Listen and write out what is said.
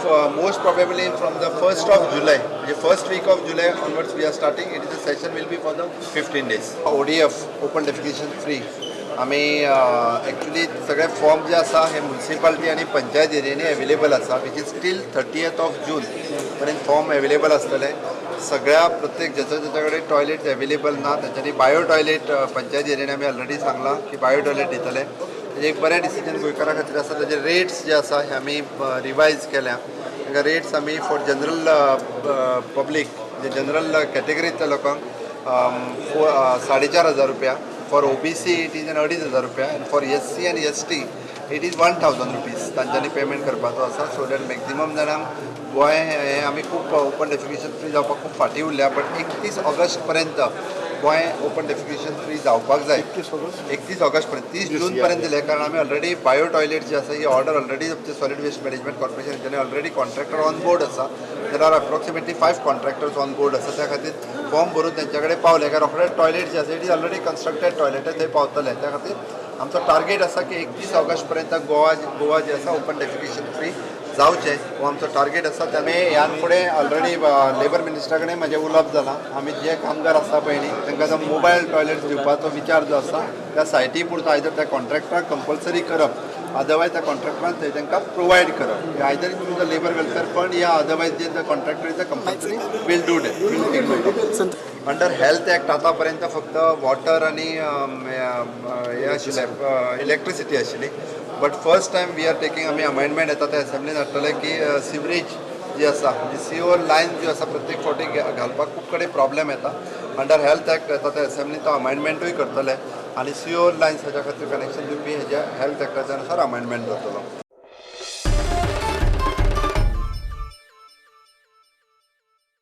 Most probably from the 1st of July, म्हणजे first week of July onwards we are starting it. Is a session will be for the 15 days. ODF, open defecation free, आमी actually सगळे form जे आसा हे municipality आनी panchayat एरियांनी available आसा, which is till 30th of June पर्यंत form available आसतले. सगळ्या प्रत्येक ज्याच्या ज्याच्या कडेन टॉयलेट अवेलेबल ना, तांच्यांनी बायो टॉयलेट, पंचायत एरियांनी आमी ऑलरेडी सांगलां की बायो टॉयलेट दितले. तेजें एक बरें डिसिजन गोंयकारां खातीर आसा. ताजे रेट्स जे आसा हे आमी रिवायज केल्या. तांकां रेट्स आमी फॉर जनरल पब्लीक, म्हणजे जनरल कॅटेगरींतल्या लोकांक 4500 रुपया, for OBC it is an 2500 रुपया आनी फॉर एससी आनी ST it is ₹1000 तांच्यांनी पेमेंट करपाचो आसा. सो that maximum जाणांक, गोंय हें आमी खूब ओपन डेफिकेशन फ्री जावपाक खूब फाटीं उरल्या, बट 31 ऑगस्ट पर्यंत गोंय ओपन डेफिकेशन फ्री जावपाक जाय. 31 ऑगस्ट पर्यंत, 30 जून पर्यंत दिले, कारण आमी ऑलरेडी बायो टॉयलेट जी आसा ही ऑर्डर ऑलरेडी आमचे सॉलिड वेस्ट मॅनेजमेंट कॉर्पोरेशन हेंच्यांनी ऑलरेडी कॉन्ट्रॅक्टर ऑन बोर्ड आसा. There are approximately five contractors on board आसा. त्या खातीर फॉर्म भरून तेंच्या कडेन पावले काय रोखडे टॉयलेट जे आसा, it is already constructed toilet, थंय पावतले. त्या खातीर आमचो टार्गेट आसा की 31 ऑगस्ट पर्यंत गोवा गोवा जे आसा ओपन डेफिकेशन फ्री जावचें, हो आमचो टार्गेट आसा. आमी ह्यान फुडें ऑलरेडी लेबर मिनिस्टरा कडेन म्हाजें उलोवप जालां. आमी जे कामगार आसता पळय न्ही, तांकां जो मोबायल टॉयलेट्स दिवपाचो विचार जो आसा, त्या सायटी पुरतो आयदर त्या कॉन्ट्रॅक्टराक कंपल्सरी करप, अदरवायज त्या कॉन्ट्रॅक्टरान थंय तांकां प्रोवायड करप, either through the labour welfare fund या otherwise J the contractor is a compulsory will do that, will take. Under health act आतांपर्यंत फक्त वॉटर आनी हें आशिल्लें, इलेक्ट्रिसिटी आशिल्ली, but first time we are taking, आमी अमेंडमेंट येता ते असेंब्लीन हाडटले की सिवरेज जी आसा, म्हणजे सिवर लायन ज्यो आसा, प्रत्येक फावटी घालपाक खूब कडेन प्रॉब्लेम येता. अंडर हेल्थ एक्ट येता ते असेंब्लीन तो अमेंडमेंटूय करतले आनी सिवर लायन्स हाज्या खातीर कनेक्शन दिवपी हेज्या हेल्थ एक्टाच्या अनुसार अमेंडमेंट जातलो.